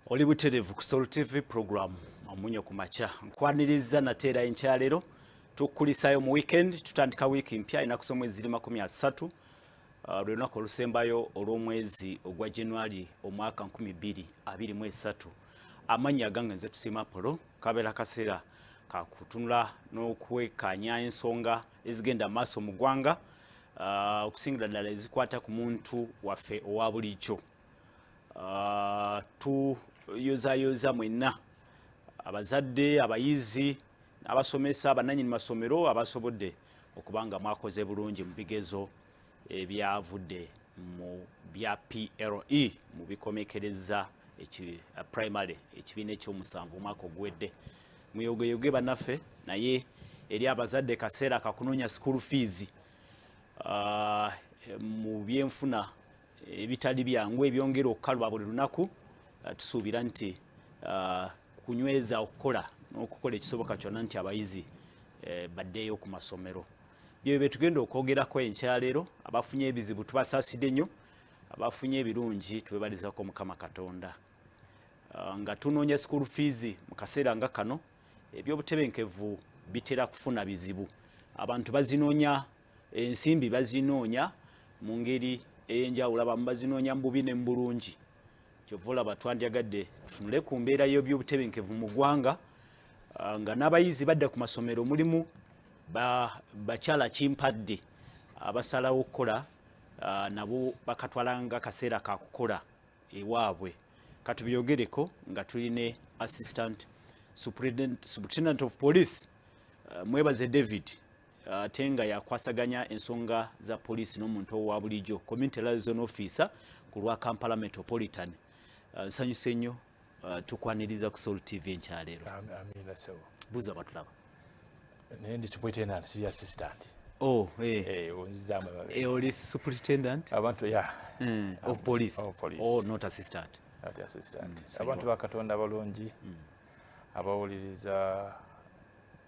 Oli butereevu ku Sol TV program Omunyo ku Makya. Nkwaniriza nate era enkyaleero tukulisaayo mu weekend, tutandika wiiki mpya, ennaku z'omwezi ziri 30, lwe lunaku olusembayo olw'omwezi ogwa January omwaka 2023. Amannya agange nze Tusiima Apollo. Kabeera kaseera kakutunula n'okwekkaanya ensonga ezigenda maaso mu ggwanga, okusingira ddala ezikwata ku muntu waffe owa bulijjo. Tuyozayoza mwenna abazadde, abayizi, abasomesa, abannannyini masomero abasobodde okuba nga mwakoze bulungi mu bigezo ebyavudde mu bya PLE mu bikomekereza primary ekibiina ekyomusanvu omwaka oguwedde. Muyogeyoge bannaffe, naye eri abazadde kaseera kakunoonya school fees. Mu byenfuna ebitali byangu ebyongera okukalwa buli lunaku, tusuubira nti kunyweza okukola n'okukola ekisoboka kyonna nti abayizi baddeeyo ku masomero. Byebyo bye tugenda okwogerako enkyaleero. Abafunye ebizibu tubasaasidde nnyo, abafunye ebirungi twebalizako Mukama Katonda. Nga tunoonya school fees mu kaseera nga kano, ebyobutebenkevu bitera kufuna bizibu. Abantu bazinoonya, ensimbi bazinoonya mu ngeri ey'enjawulo, abamu bazinoonya mu bubi ne mu bulungi. Kyova olaba twandyagadde tutunule ku mbeera y'ebyobutebenkevu mu ggwanga, nga n'abayizi badda ku masomero. Mulimu bakyala kimpadde abasalawo okukola, nabo bakatwala nga kaseera kakukola ewaabwe. Katubyogereko nga tuline Assistant Superintendent of Police Mwebaze David, ate nga yakwasaganya ensonga za poliisi n'omuntu owa bulijjo, Community Liaison Officer ku lwa Kampala Metropolitan. Nsanyuse nnyo, tukwaniriza ku Sol TV enkyaleero. Amiina ssebo. Buuza batulaba. Naye ndi superintendent, siri assistant. Oh, eh. Eh, onzizaamu emabega. Eh, oli superintendent? Abantu ya. Of police. Of police. Oh, not assistant. Not assistant. Abantu ba Katonda abalungi abawuliriza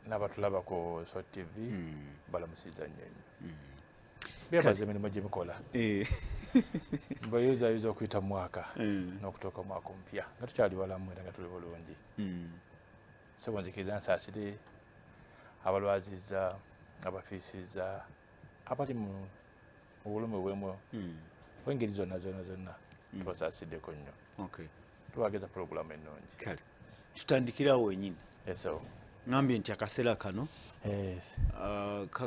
n'abatulaba ku Sol TV, balamusiza nnyo nnyo. Bebaza emirimu gye mikola. Mbayozaayoza okuyita mu mwaka n'okutuuka mu mwaka omupya nga tukyali balamu era nga tuli bulungi. Sebo, nzikiriza nsaasire abalwazizza, abafiisizza, abali mu bulumi obwemu bw'engeri zonna zonna zonna, tubasaasiddeko nnyo. Tubageza pulogulaamu ennungi. Kale tutandikirawo wenyini. Eso. Ngambye nti akaseera kano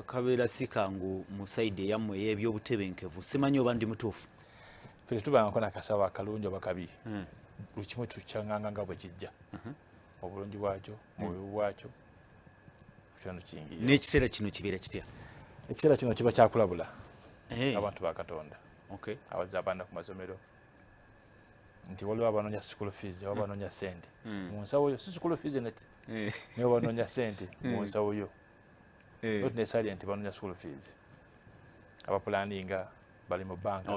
kabeera si kangu mu side eyammwe ey'ebyobutebenkevu. Simanyi oba ndi mutuufu. Ffe tetubangako nakasawo akalungi oba kabi. Buli kimu tukyaŋŋanga nga bwe kijja, mu bulungi bwakyo, mu bubi bwakyo, kyona kiyingira. N'ekiseera kino kibeera kitya? Ekiseera kino kiba kyakulabula abantu ba Katonda abazza abaana ku masomero nti waliwo abanoonya school fees oba banoonya sente mu nsawo yo. Si school fees neti, naye banoonya sente mu nsawo yo. Not necessarily nti banoonya school fees. Abapulaninga bali mu banka.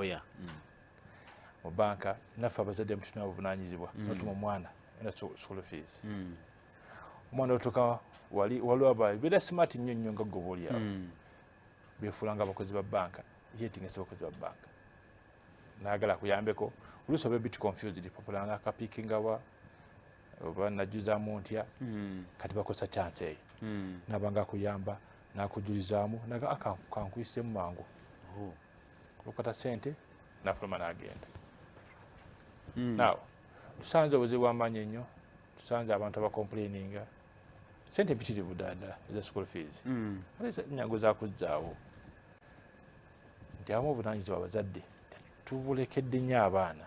Mu banka naffe abazadde mutulina obuvunanyizibwa notuma omwana ena school fees. Omwana otuuka wali, waliwo aba beera smart nnyo nnyo nga ggoba oli awo, befuula nga abakozi ba banka, yetinga si bakozi ba banka, nayagala akuyambeko. Oluusi oba bit confused, papula nakapiikingawa oba najjuzaamu ntya? Kati bakozesa chance eyo, nabanga akuyamba nakujulizaamu, naga kankuyisemu mangu. Olukwata sente nafuluma nagenda. Now tusanze obuzibu bwamaanyi ennyo, tusanze abantu abacomplaininga sente mpitirivu ddala ddala eza school fees. Ate nyangu zakuzzaawo nti abamu obuvunanyizibwa abazadde tubulekedde nnyo abaana.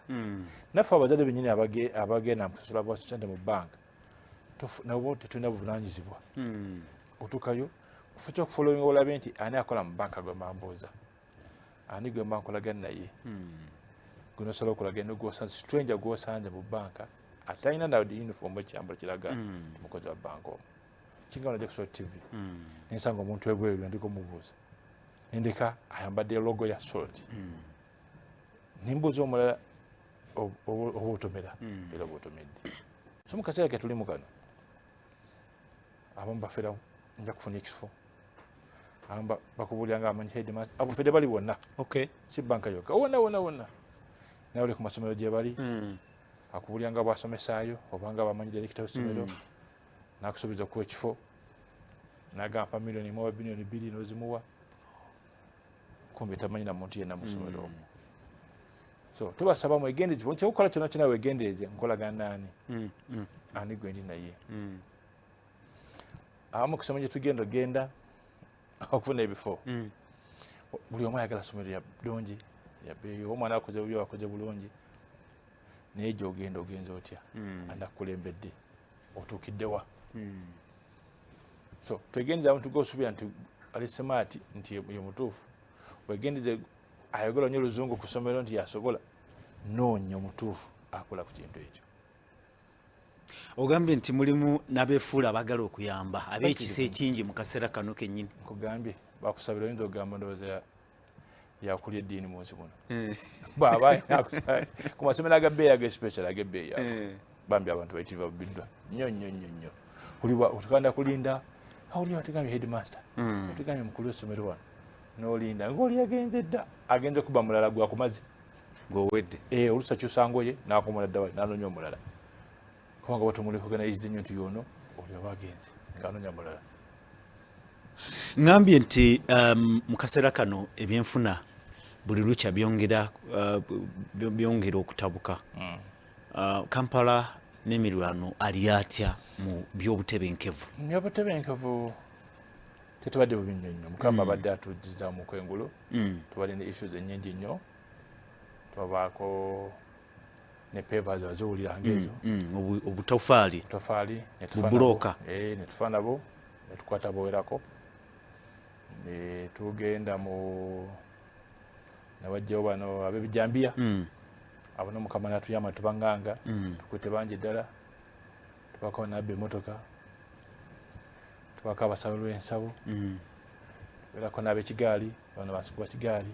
Naffe abazadde bennyini abagenda mukusasula bwa sente mu banka nabo tetulina buvunanyizibwa. Otuukayo kufa kyokufollowinga olabe nti ani akola mu banka gwe mambuuza, ani gwe mba nkolagana naye, gwe nosobola okolagana gwosanze, stranger gwosanze mu banka atalina na uniform, ekyambalo kiraga nti mukozi wa banka omwo. Kinga najja ku Sol TV nensanga omuntu ebweru, ndiko mubuuza, nendeka ayambadde logo ya Salt, nimbuuza omulala oba otomera era oba otomedde. So mu kaseera ke tulimu kano, abamu bafera nja kufuna ekifo, abamu bakubuulira nga amanyi headmaster, abafere bali bonna. Si banka yokka, wonna wonna wonna, naye oli ku masomero gye bali. Akubulya nga bw'asomesaayo obanga bamanyi direkita w'essomero, n'akusuubiza okuwa ekifo, n'agamba 1 million oba 2 billion, n'ozimuwa, kumbe tamanyi na muntu yenna mu ssomero omwo. So tubasaba mwegendereze kyokukola kyonna kyonna, wegendereze nkolagana naani, ani gwe ndi naye. Abamu kusoma gye tugenda ogenda okufuna ebifo, buli omu ayagala somero lya ddungi, yabbeeyi, oba omwana akoze bubi, akoze bulungi, naye gyogenda ogenza otya? Anakukulembedde otuukiddewa? So twegendeza abantu gosuubira nti ali smart, nti ye mutuufu. Wegendeze ayogera nnyo oluzungu ku ssomero nti yasobola. Noonya omutuufu akola ku kintu ekyo. Ogambye nti mulimu n'abeefuula abaagala okuyamba, ab'ekisa ekingi mu kaseera kano kennyini. Nkugambye, bakusabira, oyinza okugamba ndowooza yakulya eddiini mu nsi muno. Bw'aba ku masomero agabbeeyi, aga special ag'ebbeeyi ago, bambi abantu bayitirivu babiddwa nnyo nnyo nnyo nnyo. Otukanda kulinda, awulira otegambye headmaster, otegambye mukulu w'essomero wano, n'olinda ng'oli yagenze dda, agenze kuba mulala gwakumaze. Ng'owedde. Eh, oluusi akyusa ngoye n'akomola dda n'anoonya omulala, kubanga batumuli-organized nnyo nti yono oli aba agenze ng'anoonya mulala. Ŋŋambye nti mu kaseera kano ebyenfuna buli lukya byongera byongera okutabuka. Kampala n'emirwano ali atya mu by'obutebenkevu? Byobutebenkevu tetubadde bubi nnyo nnyo. Mukama abadde atujjiza mu kwengulu. Tubadde ne issues ennyingi nnyo, twabaako ne pavers waziwulira ngaezo. Obutofaali. Obutofaali. Bubulooka. Netufa nabo, netukwata bowerako, tugenda mu nabajjawo bano ab'ebijambiya. Abo nomukama natuyamba, tubanganga. Tukwete bangi ddala, tubako nabba emotoka, tubako abasawo lw'ensawo, tubeerako n'abekigaali, bano basikuba kigaali.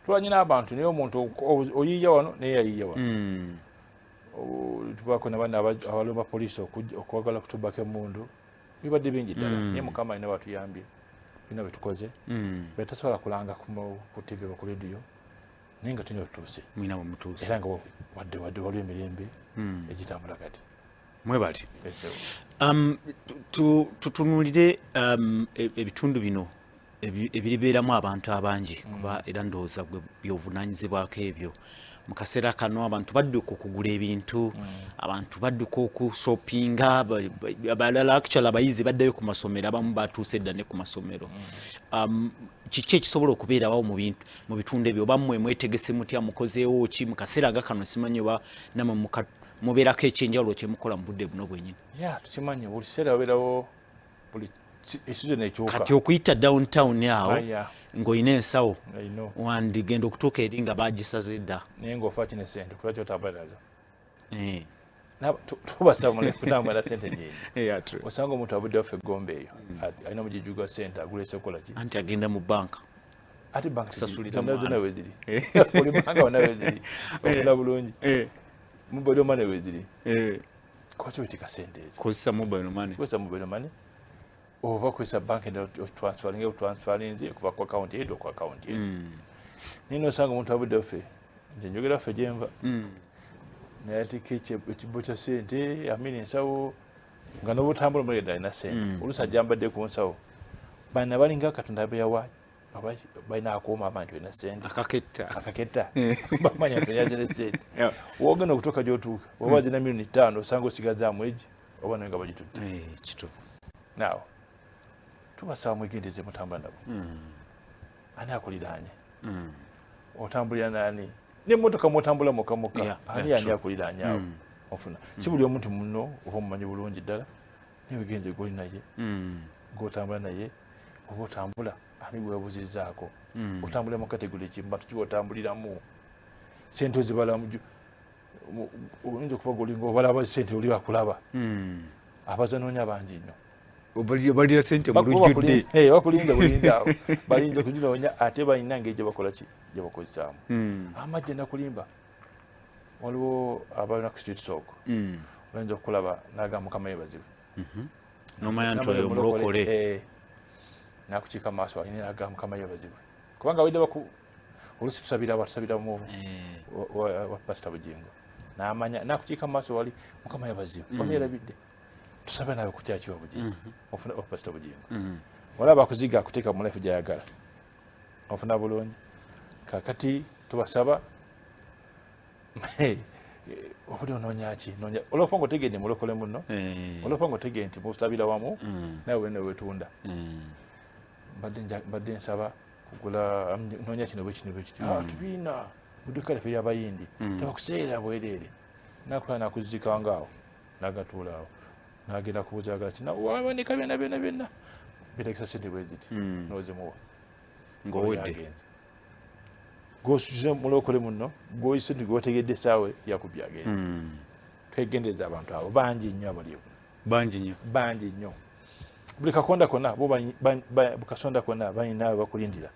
Tulanye n'abantu, naye omuntu oyiiya wano naye yayiiya wano. Tubako nabana abalumba poliisi okwagala kutubako emundu. Bibadde bingi ddala, naye Mukama alina batuyambye, tulina byetukoze betasobola kulanga ku TV oba ku radio, naye nga tulina wetutuuse. Mulina bwemutuuse. Era nga wadde waliwo emirembe egitambula kati. Mwebali. Tutunuulire ebitundu bino ebiribeeramu abantu abangi, kuba era ndowooza gwe byovunanyizibwako ebyo. Mu kaseera kano abantu badduka okugula ebintu, abantu badduka okushoppinga, abalala actually abayizi baddayo ku masomero, abamu batuuse dda ne ku masomero. Kiki ekisobola okubeerawo mu bintu mu bitundu ebyo? Oba mmwe mwetegese mutya? Mukozeewo ki mu kaseera nga kano? Simanyi oba nammwe mubeerako ekyenjawulo kyemukola mu budde buno bwenyini. Ya, tukimanyi buli kiseera wabeerawo, buli season ekyuka. Kati okuyita downtown awo ng'olina ensawo, wandigenda okutuuka eri nga bagisaze dda. Naye ng'ofa kino sente kulwaki otambula nazo? Tubasaba muleke kutambula sente nyingi. Osanga omuntu avudde waffe egombe eyo, alina omugigi gwa sente, agulese kukola ki? Anti agenda mu banka. Ate banka zonna weziri, buli banka wonna weziri, ofuna bulungi, mobile money weziri. Kwaki wetika sente ezo? Kozesa mobile money. Kozesa mobile money oba kozesa banka endala, otransferinge, otransferinze okuva ku account edo ku account edo. Naye nosanga omuntu avudde waffe, nze njogera ffe gyenva, naye ateeka ekibbo kya sente amini ensawo, nga nobutambula omulede alina sente, oluusi ajambadde ku nsawo. Bana balinga Katonda beyawa, balina akuuma abantu olina sente. Akaketta. Akaketta, bamanya nti yazina sente. Wogenda okutuuka gyotuuka, oba zina 5 million, osanga osigazaamu egi oba naye nga bagitutte. Kituufu. Naawe tubasaba mwegendeze mutambula nabo. Ani akuliraanye? Otambulira nani? Nemmotoka mwotambula muka muka, ani ani akuliraanye awo? Ofuna si buli omuntu muno oba omumanyi bulungi ddala, naye wegenze goli naye, gotambula naye, oba otambula ani gwebuzizaako? Otambulira mu category ki? Mubantu kiba otambuliramu, sente ozibala, oyinza okuba golinga obalaba sente, oli akulaba, abazanoonya bangi nnyo. Balira sente mu lujjudde. Bakulinda bulinda awo, balinza okuginoonya, ate balina ngeri gyebakola ki, gyebakozesaamu amajja nakulimba. Waliwo abalina ku street talk, oyinza okukulaba nagamba, "Mukama yebazibu." Nomanya nti oyo mulokole. Nakukiika maaso alina, nagamba, "Mukama yebazibu," kubanga awedde baku olusi tusabira, tusabira mu wa Pasita Bugingo. N'amanya n'akukiika mu maaso wali, Mukama yabazibwe, onerabidde tusabe nawe kukyakiwa Bugingo, ofuna Pastor Bugingo. Olaba akuziga akuteeka mu life gy'ayagala, ofuna bulungi. Kakati tubasaba, obudde onoonya ki? Olwokuba nga otegedde mulokole muno, olwokuba nga otegedde nti musabira wamu, nawe wena wetunda. Mbadde nsaba kugula, noonya kino bwekino bwekiti. Tubiina mu dduuka lyaffe eryabayindi, tebakuseera bwereere. Nakula nakuzikanga awo, nagatuula awo, nagenda kubuuza agala kina wawanika byonna byonna byonna birekesa sente bwe ziti, nozimuwa. Ng'owedde. Gwosuze mulokole muno, gwoyise nti gwotegedde essaawa yakubye agenda. Twegendereza abantu abo, bangi nnyo abali. Bangi nnyo. Bangi nnyo. Buli kakonda konna bo bukasonda konna balina bakulindira.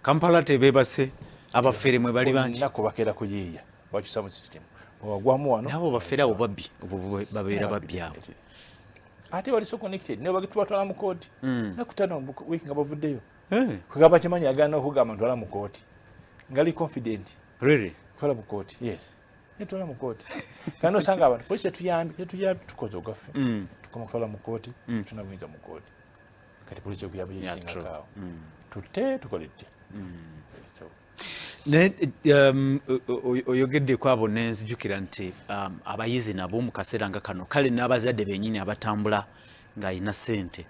Kampala tebebase, abafere mwe bali bangi. Naku bakeera kuyiiya, bakyusa mu system wagwamu wano. Nabo bafere abo babbi, obwo babeera babbi abo. Ate bali so connected, naye bagitubatwala mu kooti nakutano wiiki nga bavuddeyo. Kwegamba kimanyi agaana okugamba ntwala mu kooti, ngali confident. Really? Twala mu kooti, yes, netwala mu kooti. Kandi osanga abantu, polisi tetuyambye, tetuyambye, tukoze ogwaffe, tukoma kutwala mu kooti, tuna buyinza mu kooti. Kati polisi ekuyamba ekisingako awo, tutte tukole tutya? So, Naye oyogeddeko abo nenzijukira nti abayizi nabo mu kaseera nga kano, kale n'abazadde bennyini abatambula ng'alina ssente,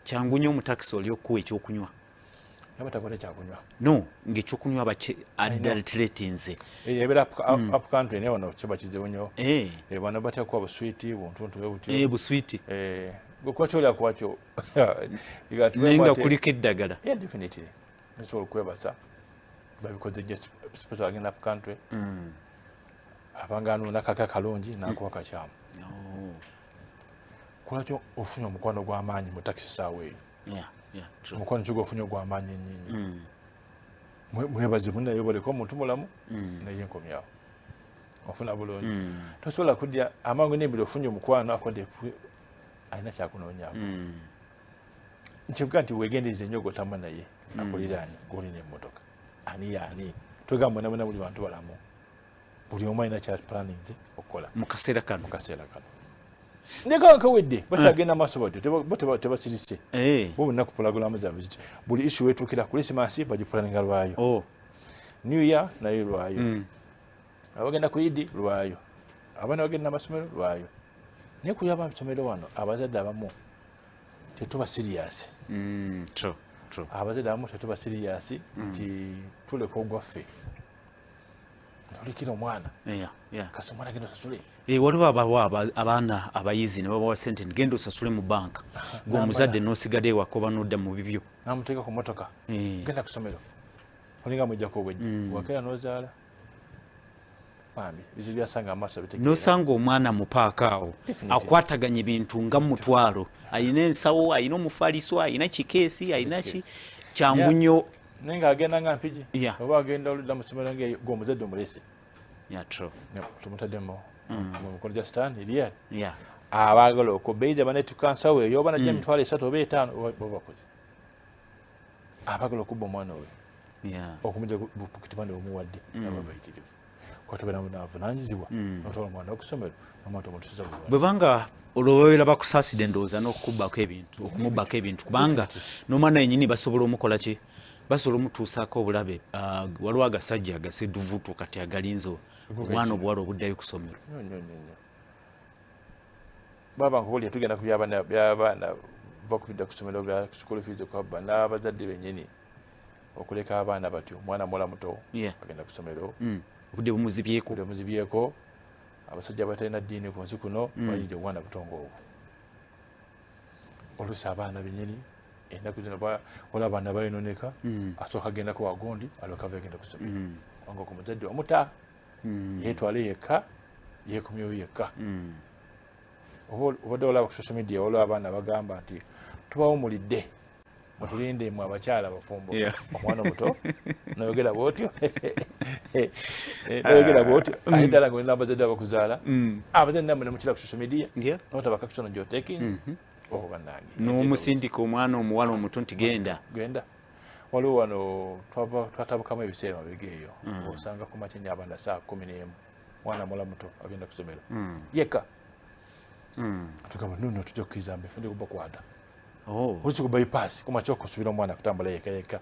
kyangu nnyo omutakisi oli okuwa ekyokunywa. Nabo takola kyakunywa. No ng'ekyokunywa baki adulteratinze. Ebeera up country, naye wano kiba kizibu nnyo. Bano batera kuwa buswiti buntuntu bwe butyo. Buswiti. Gwe kuba kyoli akuwakyo. Naye nga kuliko eddagala. Yeah, definitely nsobola okwebasa babikoze nnyo, special agenda up country, abanga anuuna kaka kalungi nakuwa kakyamu. Kulwaki ofunye omukwano gw'amaanyi mu takisi saawa eyo? Yeah, true. Omukwano ki gwofunye ogw'amaanyi ennyo? Mwebaze munaye baleka omuntu mulamu, naye nkomyawo ofuna bulungi. Tosobola kudya amangu n'embiri ofunye omukwano akodde alina kyakunoonyaako. Nkivuga nti wegendereze nnyo gotamba naye akuliraanye gwolina emmotoka, ani yaani. Twegamba bona bona buli bantu balamu, buli omu alina kya planninze okukola mu kaseera kano. Mu kaseera kano ndeka kawedde bakyagenda maaso batyo, bo tebasirise. Bo bonna ku pulogulaamu zaabwe ziti buli issue wetuukira, Christmas bagipulaninga lwayo, New Year nayo lwayo, abagenda ku Idi lwayo, abaana bagenda amasomero lwayo. Naye kuli amasomero wano abazadde abamu tetuba serious. True, true. Abazadde abamu tetuba serious nti tuleka ogwaffe tulekera omwana. Kasi omwana agenda osasule. Waliwo abawa abaana abayizi ne babawa sente, genda osasule mu banka, gwe omuzadde n'osigala ewaka oba n'odda mu bibyo. Namuteeka ku motoka, genda ku somero, olinga mujjako obwejja. Wakeera n'ozaala bambi bizibu byasanga amaaso bitegeera. N'osanga omwana mu paaka awo akwataganya ebintu nga mutwalo, ayina ensawo, ayina omufaliso, ayina kikeesi, ayina ki, kyangu nnyo. Naye ng'agenda nga Mpigi oba agenda oludda mu ssomero nga gwe omuzadde omulese. Yeah, true. Tumutaddemu mu mikono gya sitaani eri abaagala okubeiza banetuka nsawo eyo oba najja 30,000 oba 5,000 oba bakoze abaagala okubba omwana oyo okumujja pocket money omuwadde, aba bayitirivu kwatubeera navunanyizibwa notwala omwana okusomero nomwana tomutusiza bulungi. Bwe banga olwo babeera bakusaasidde ndowooza n'okukubbako ebintu, okumubbako ebintu, kubanga n'omwana yennyini basobola omukola ki, basobola omutuusaako obulabe. Ah, waliwo agasajja agaseduvutu kati agalinze omwana obuwala obuddayo ku ssomero. Nnyo nnyo nnyo nnyo. Baba nkubulira, tugenda ku by'abaana bakubidde ku ssomero bya school fees okwabba n'abazadde bennyini okuleka abaana batyo, omwana muwala muto agenda ku ssomero. Obudde bumuzibyeko. Obudde muzibyeko, abasajja abatalina ddiini ku nsi kuno bayidde obwana butongo obwo. Oluusi abaana bennyini ennaku zino waliwo abaana bayononeka, asooka agendako wagundi alyoka ava agenda ku ssomero, kubanga ku muzadde omuta yeetwale yekka, yeekomyewo yekka. Oba obadde olaba ku social media, waliwo abaana bagamba nti tubawumulidde, mutulinde mwe abakyala abafumbo. Omwana omuto noyogera bwotyo, noyogera bwotyo, ate ddala nga olina abazadde abakuzaala, abazadde nammwe nemukira ku social media notaba kakitono gyotekinze. Oh, bannange. N'omusindika omwana omuwala omuto nti genda. Genda. Waliwo wano twatabukamu ebiseera mabega eyo, osanga ku makya nnyo abaana saa 11. Mwana muwala muto agenda ku ssomero yekka. Tugamba, "No, tujja kukkiriza mbe ndi kubakwata." Olusi ku bypass kumakya okusubira omwana kutambula yekka yekka,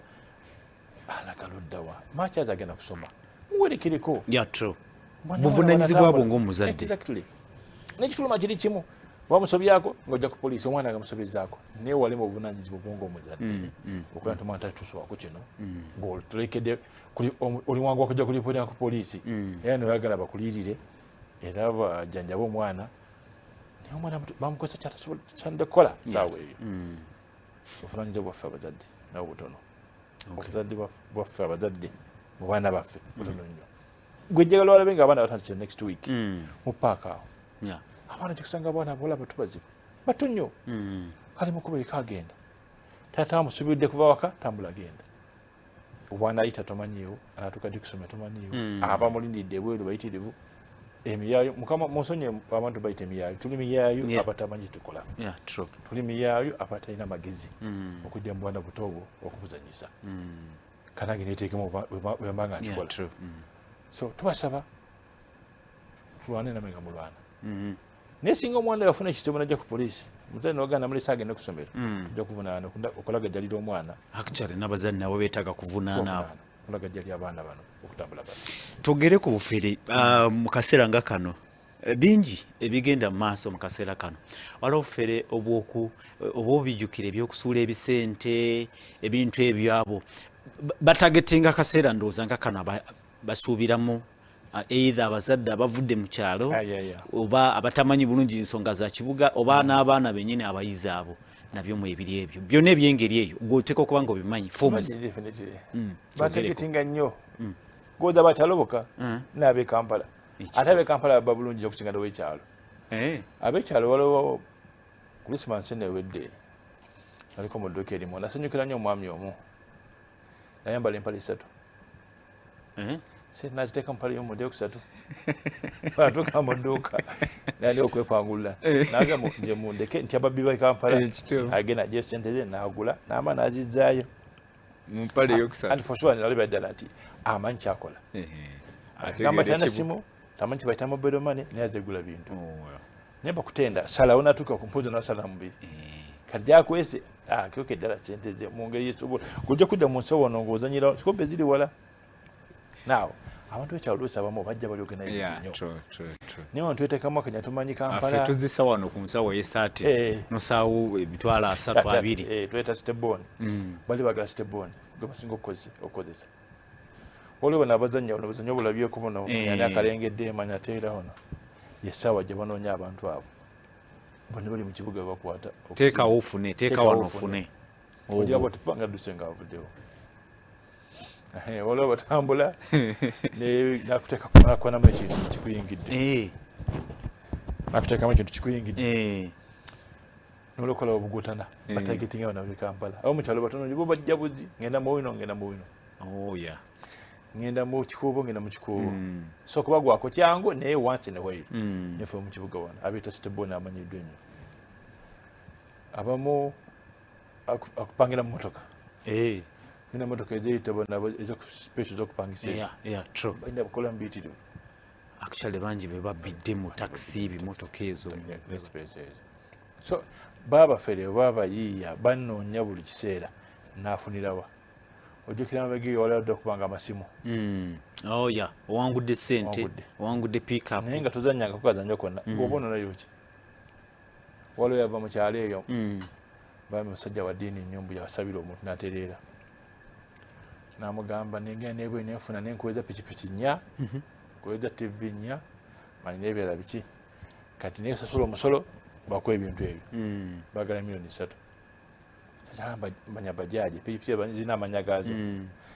alaga luddawa? Makyazi agenda kusoma, muwerekereko. Yeah, true. Buvunanyizibwa bwo ng'omuzadde. Exactly. N'ekifuluma kiri kimu, bamusobyako ng'ojja ku poliisi, omwana nga musobezaako, naye wali mu buvunanyizibwa bwo ng'omuzadde okuba nti omwana tatuusibwako kino, ng'otulekedde oli wangu okujja kulipoota ku poliisi, era noyagala bakulirire era bajjanjabe omwana, naye omwana bamukozesa kyatasobola kukola saawa eyo. Obuvunanyizibwa bwaffe abazadde nabo butono. Obuzadde bwaffe abazadde mu baana baffe butono nnyo. Gwe njagala walabe nga abaana batandise next week mu paaka awo, abaana gyekusanga abaana abawala bato bazibu bato nnyo, ali mukuba eka agenda, taata amusubidde kuva waka, tambula agenda, obwanayita tomanyiiwo, anatuuka ddi kusomera tomanyiiwo, abamulindiridde ebweru bayitirivu, emiyaayo. Mukama munsonyi, abantu bayita emiyaayo, tuli miyaayo abatamanyi tukola. Yeah, true. Tuli miyaayo abatalina magezi okujja mu bwana buto obwo okubuzanyisa. Kanange neteekemu bwemba nga nkikola. True. So tubasaba tulwane namwe nga mulwana, naye singa omwana yafuna ekizibu najja ku poliisi, muzadde noganda mulese agende ku ssomero, tujja kuvunaana okulagajjalira omwana. Actually, n'abazadde nabo beetaaga kuvunaana abo. Okulagajjalira abaana bano okutambula bano. Twogere ku bufere mu kaseera nga kano. Bingi ebigenda mu maaso mu kaseera kano. Waliwo obufere obwoku oba obijjukira ebyokusuula ebisente, ebintu ebyabo batargetinga akaseera ndowooza nga kano basuubiramu either abazadde abavudde mu kyalo Ah, yeah, yeah. oba abatamanyi bulungi nsonga za kibuga, oba n'abaana bennyini abayizi abo nabyo mu ebiri ebyo byonna ebyengeri eyo gweoteeka okuba nga obimanyi forms. Definitely. Kyogereko. Batargetinga nnyo goza bakyaloboka n'ab'e Kampala. Ate ab'e Kampala baba bulungi okusinga n'owekyalo. Ab'ekyalo, waliwo Christmas eno ewedde naliko mu dduuka erimu, nasanyukira nnyo omwami omu nayambala empale ssatu. Sente naziteeka mu mpale y'omunda eyokusatu, atuuka mu dduuka nali okwekwangulula, nagamba, "Nze mundeke nti ababbi ba Kampala." Agenda agye sente ze nagula n'ama n'azizzaayo mu mpale eyokusatu. And for sure nalaba ddala nti amanyi kyakola. Gamba talina simu, tamanyi kibayita mobile money, naye azegula bintu. Naye bakutenda salawo natuuka ku mpuzo nasala mubi, kati gyakwese akyoka eddala sente ze mu ngeri yesobola kujja kudda mu nsawo wano ng'ozanyira sikombe ziri wala. Naawe abantu bekyalo oluusi abamu bajja bali organized nnyo, naye wano tweteekamu akanya tumanyi Affe Kampala. Tuzisa wano ku nsawo y'essaati, nosaawo 300,000, 20. Tuleeta stebon, bali bagala stebon gwe basinga okukozesa. Waliwo bano abazannya buno buzannya obulabyeko buno, yani akalengedde manya ateera ono yessaawa gye banoonya abantu abo bonna bali mu kibuga bakwata. Teekawo ofune, teeka wano ofune. Ogira bwati nga adduse nga avuddewo. Waliwo batambula nakuteekakonamu ekintu kikuyingidde, nakuteekamu ekintu kikuyingidde, nolokola obugutana. Batargetinga bano ab'e Kampala. Abo mukyalo batono, bo bajja buzi, ngenda mu wino, ngenda mu wino, Oh, yeah. ngenda mu Kikuubo, ngenda mu Kikuubo. So kubagwako kyangu, naye once in a while. Nefe mu kibuga wano abeeta stebon amanyiddwa ennyo, abamu akupangira mu motoka, nina motoka ezeyita bona special z'okupangisa ezo. Yeah, true. Balina bukola mubiyitirivu. Actually bangi be babbidde mu taxi, bimotoka ezo. Ne space ezo. So babafere oba bayiiya banoonya buli kiseera naafunirawa. Ojjukira amabega eyo wali adda okubanga amasimu. Oh yeah, owangudde sente, Owangudde. owangudde pickup. Naye nga tozanyangako kazanyo konna, ng'oba ononayo ki? Waliwo yava mu kyalo eyo, bami musajja wa ddiini nnyo, mbu yasabira omuntu n'atereera, n'amugamba, "Nengenda nebwe nenfuna nenkuweza pikipiki nnya, nkuweza TV nnya, manyi n'ebirala biki, kati naye sasula omusolo bakuwa ebintu ebyo." Bagala 3 miliyoni. Kyalamba manya bajaji pikipiki zirina amanya gaazo,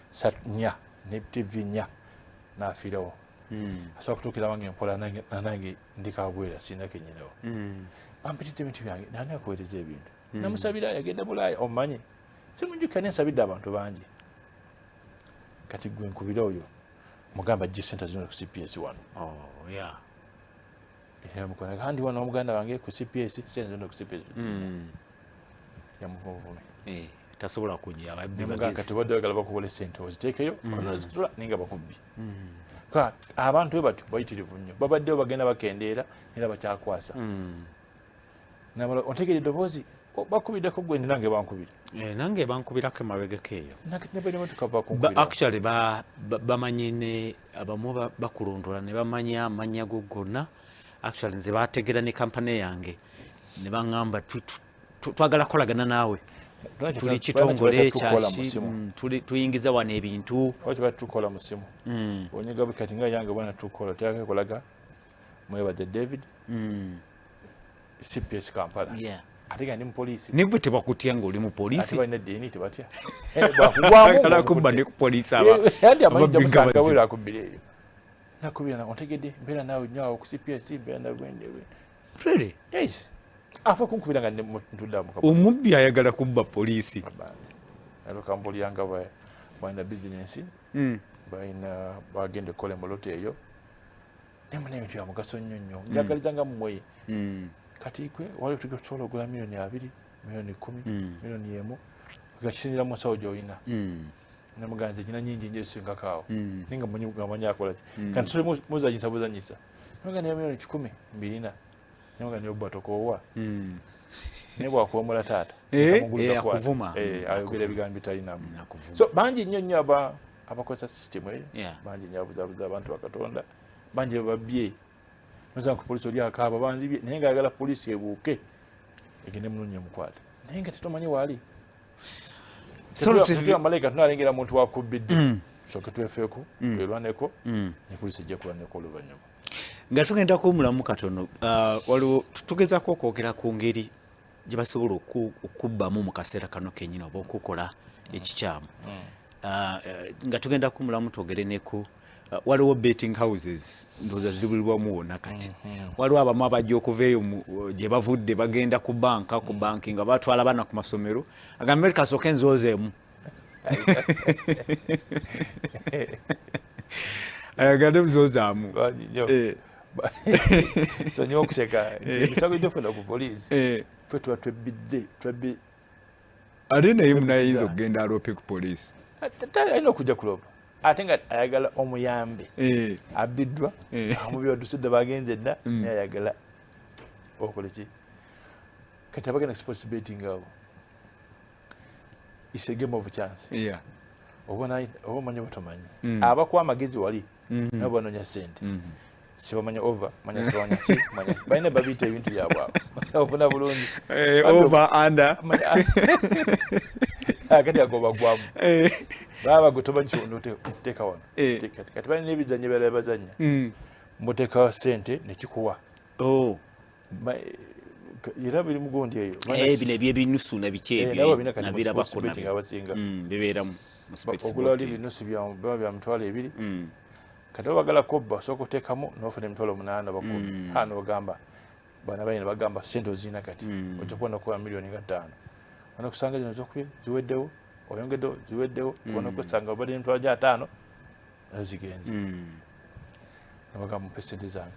satu, nnya ne TV nnya, n'afiirawo. Asobola kutuukira wange empola, nange ndi kabwera, sirina kenyinawo, bampitidde ebintu byange, nani akuweereza ebintu? Namusabira yagenda Bulaaya, omanyi simujjukira, nensabidde abantu bangi, kati gwe nkubira oyo mugamba ajje sente zino ku CPS wano. Oh yeah. Era kandi wano omuganda wange ku CPS, sente zino ku CPS. Yamuvumuvumi. Tasobola kujja, ababbi nemugamba bagezi. Kati obadde oyagala bakuwola sente oziteekeyo, onozitula, naye nga bakubbi. Abantu bwe batyo bayitirivu nnyo, babaddewo, bagenda bakendeera era bakyakwasa. Namala ontegere eddoboozi bakubiddeko gwe, nti nange bankubira. Eh, nange bankubirako emabegeko eyo. Nemotoka bakunkubira. Actually bamanyi ne abamu bakulondola ne bamanya amannya go gonna. Actually nze bategera ne kampani yange ne baŋŋamba, "Twagala kukolagana naawe, tuli kitongole kyaki, tuyingiza wano ebintu." Lwaki batukola mu simu? Onyiga kati nga yange bwana tukola teyakekolaga mwebaze David CPS Kampala. Ate nga ndi mupoliisi. Nibwe tebakutya ng'oli mu poliisi? Ate balina eddiini, tebatya. Bagala kubba ne ku poliisi aba Anti amanyi ababbi nga bazibu. Bwera akubbira eyo nakubira na ontegedde mbeera naawe nnyo awo ku CPS, mbeera nawe bwende. Really? Yes, afa kunkubira nga ntudde awo mu kabuga. Omubbi ayagala kubba poliisi. Abanzi naloka mbulira nga balina bizinensi, balina bagenda okukola emoloto eyo, naye muna ebintu bya mugaso nnyo nnyo, njagaliza nga mmwe. Kati gwe waliwo tusobola ogula 20 million, 10 million, 1 million, nga kisinzira mu nsawo gy'olina. Namuganze gina nyingi nnyo esingako awo, naye nga manyi nga manyi akola ki. Kati tuli muzanyisa buzanyisa, naye nga naye 100 million mbirina, naye nga naye obba tokoowa, naye bwakuwemula taata Eh, akuvuma. Ayogera Akuvuma. ebigambo bitalinamu. Akuvuma. So bangi nnyo nnyo abakozesa system eyo. Bangi nnyo ababuzabuza abantu bakatonda, bangi bababye noza ku polisi oli akaaba banzibye, naye nga ayagala polisi ebuuke egende munonye emukwate, naye nga tetumanyi waali. Salt TV. Malayika tunalengera muntu wakubbidde, soke twefeeko, twerwaneko, ne polisi ejja kulwaneko oluvannyuma. Nga tugenda kuwumulamu katono, waliwo tugezaako okwogera ku ngeri gye basobola okubbamu mu kaseera kano kenyini oba okukola ekikyamu. Nga tugenda kuwumulamu twogere ne ku waliwo betting houses, ndowooza zibulibwamu wonna kati. Waliwo abamu abajja okuva eyo gye bavudde bagenda ku banka, ku banki nga batwala abaana ku masomero, agambe kasooke nzoozeemu, ayagale muzoozaamu. Bangi nnyo. Sonyiwa okuseka nti emisango gyofuna ku poliisi, ffe tuba twebbidde twebbi. Ate naye munayinza okugenda aloope ku poliisi. Alina okujja kulopa ate nga ayagala omuyambe. Abbiddwa, amubi wadusudde, bagenze dda, naye ayagala okole ki? Kati abagenda sports betting abo, it's a game of chance. Oba oba omanyi oba tomanyi, abakuwa amagezi wali nabo banoonya sente. Sibamanya over, manya sibamanya ki, manya balina babiyita ebintu byabwe abo, ofuna bulungi. Over, under. Kati ago bagwamu. Baba gwe tomanyi kyoteeka wano. Kati balina ebizanyo ebirala bazanya, muteeka sente nekikuwa. Oh. Era biri mugundi eyo. Bino ebyebinusu na biki Eh, ebyo nabo bina kati mu nabirabako sports betting nabyo. abasinga. Bibeeramu mu sports ogula wali betting. binusu biba bya 20,000. Kati oba bagala kubba, osooka oteekamu n'ofuna 800,000 oba 10,000. Ha n'ogamba bana bayina bagamba sente ozirina kati, ojja kubona okuba 5 million. Ona kusanga zino zokubye ziweddewo, oyongeddewo ziweddewo, obona okusanga obadde 50,000 nazo zigenze. Nabagamba mpe sente zange,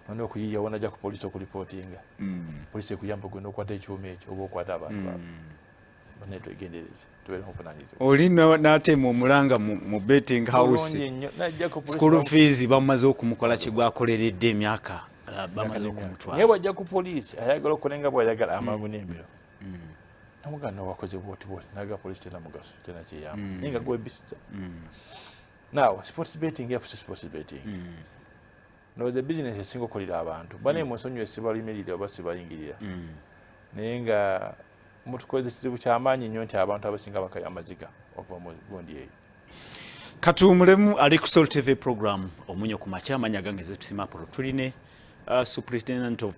nonda okuyiya wonajja ku polisi okulipootinga. Polisi ekuyamba gwe n'okwata ekyuma ekyo oba okwata abantu abo. Banaye twegendereze, tubeere muvunanyizibwa. Oli n'ateema omulanga mu betting house. Bulungi nnyo najja ku poliisi. School fees bamaze okumukola kigwakoleredde emyaka, bamaze okumutwala. Naye bwajja ku poliisi ayagala okukola nga bwayagala amangu n'emiro, namugamba wakoze bwoti bwoti, naga poliisi tena mugaso, tena kyeyamba, naye nga gwebisita. Now sports betting yafuse sports betting, ndowooza bizinesi esinga okukolera abantu banaye mu nsonyiwe, sibalimirira oba sibayingirira, naye nga mutukozesa ekizibu kyamaanyi nnyo nti abantu abasinga bakaya amaziga okuva mu gundi eyo. Katuwumulemu. Ali ku Sol TV program Omunyo ku Makya, amanya gange Zetusima Apollo. Tuline superintendent of